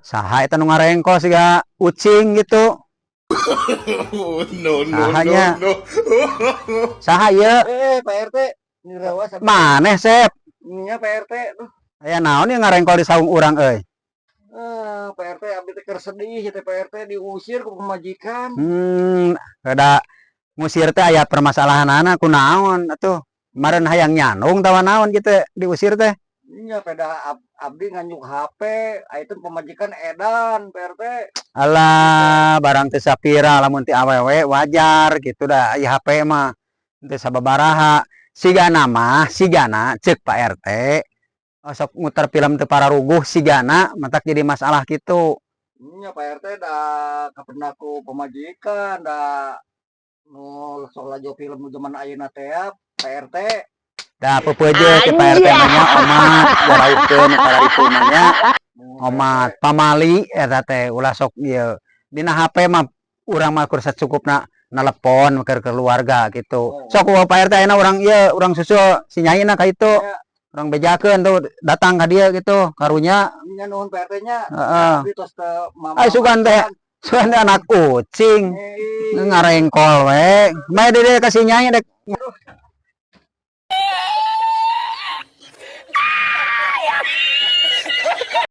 Saha eta nu ngarengkol siga ucing gitu? Oh, no, no, Saha nya? No, no. Saha ieu? Eh, Pak RT, ngirawas. Maneh, Sep? Nya, Pak RT. Duh. Aya naon ieu ngarengkol di saung urang euy? Eh, Pak RT, abdi teh keur sedih teh, Pak RT, diusir ku pamajikan. Da ngusir teh aya permasalahanana kunaon atuh? Maren hayang nyandung tawa naon gitu diusir teh? Nya peda abdi nganjuk HP, aya teh pamajikan edan, Pak RT. Alah, barang teu sapira lamun ti awewe wajar gitu dah, aya HP mah teu sababaraha. Sigana mah, sigana ceuk Pak RT, sok muter film teu pararuguh sigana matak jadi masalah gitu. Nya, Pak RT, da kapendak ku pamajikan, da nu sok lalajo film zaman ayeuna teh ya, Pak RT. Da peupeujeuh ke Pak RT mah nya, omat jaraukeun kararitu mah nya. Omat pamali eta teh, ulah sok ieu. Dina HP mah urang mah kur sacukupna nelepon ke keluarga gitu. Oh. Sok ku Pak RT ayeuna urang ieu, urang susul si nyaina ka itu. Nya. Urang bejakeun tuh datang ka dieu gitu, karunya. Nya, nuhun Pak RT nya. Heeh. Abdi tos teu mama. Ay, sugan teh anak ucing Eh, ngarengkol we. Mae di dieu ka si nyai dek.